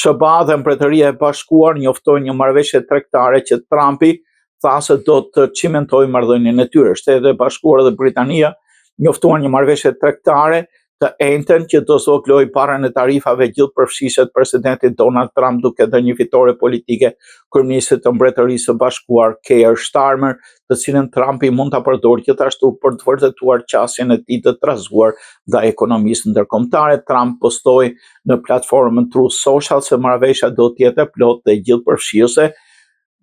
SHBA dhe Mbretëria e Bashkuar njoftojnë një marrëveshje tregtare që Trumpi tha se do të çimentojë marrëdhënien e tyre. Shtetet e Bashkuara dhe Britania njoftuan një marrëveshje tregtare të enjten që do zvogëlojë barrën e tarifave gjithëpërfshirëse të presidentit Donald Trump duke dhënë një fitore politike kryeministrit të Mbretërisë së Bashkuar Keir Starmer, të cilën Trumpi mund ta përdorë gjithashtu për të vërtetuar qasjen e tij të trazuar ndaj ekonomisë ndërkombëtare. Trump postoi në platformën Truth Social se marrëveshja do të jetë e plotë dhe gjithëpërfshirëse.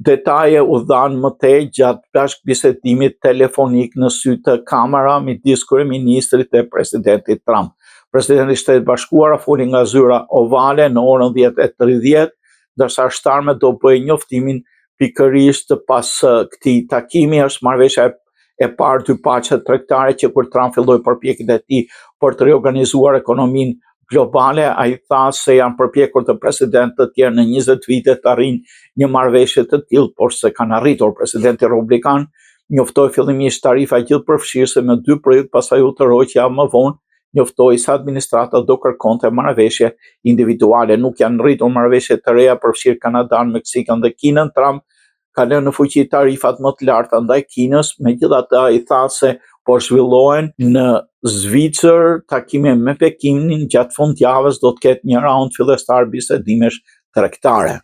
Detaje u dhanë më tej gjatë bashkëbisedimit telefonik në sy të kamera midis kryeministrit dhe presidentit Trump. Presidenti i Shteteve të Bashkuara foli nga zyra ovale në orën 10:30, ndërsa Starmer do bëjë njoftimin pikërisht pas këtij takimi. Është marrëveshja e parë dypalëshe tregtare që kur Trump filloi përpjekjet e tij për të riorganizuar ekonominë globale, ai tha se janë përpjekur të presidentë të tjerë në 20 vite të arrijnë një marrëveshje të tillë, por s'e kanë arritur. Presidenti republikan njoftoi fillimisht tarifa gjithëpërfshirëse më 2 prill, pastaj u tërhoq javë më vonë, njoftoi se administrata do kërkonte marrëveshje individuale. Nuk janë rritur marrëveshje të reja përfshirë Kanadan, Meksikën dhe Kinën. Trump ka lënë në fuqi tarifat më të larta ndaj Kinës, megjithatë ai tha se po zhvillohen në Zvicër takime me Pekinin gjatë fundjavës do të ketë një raund fillestar bisedimesh tregtare.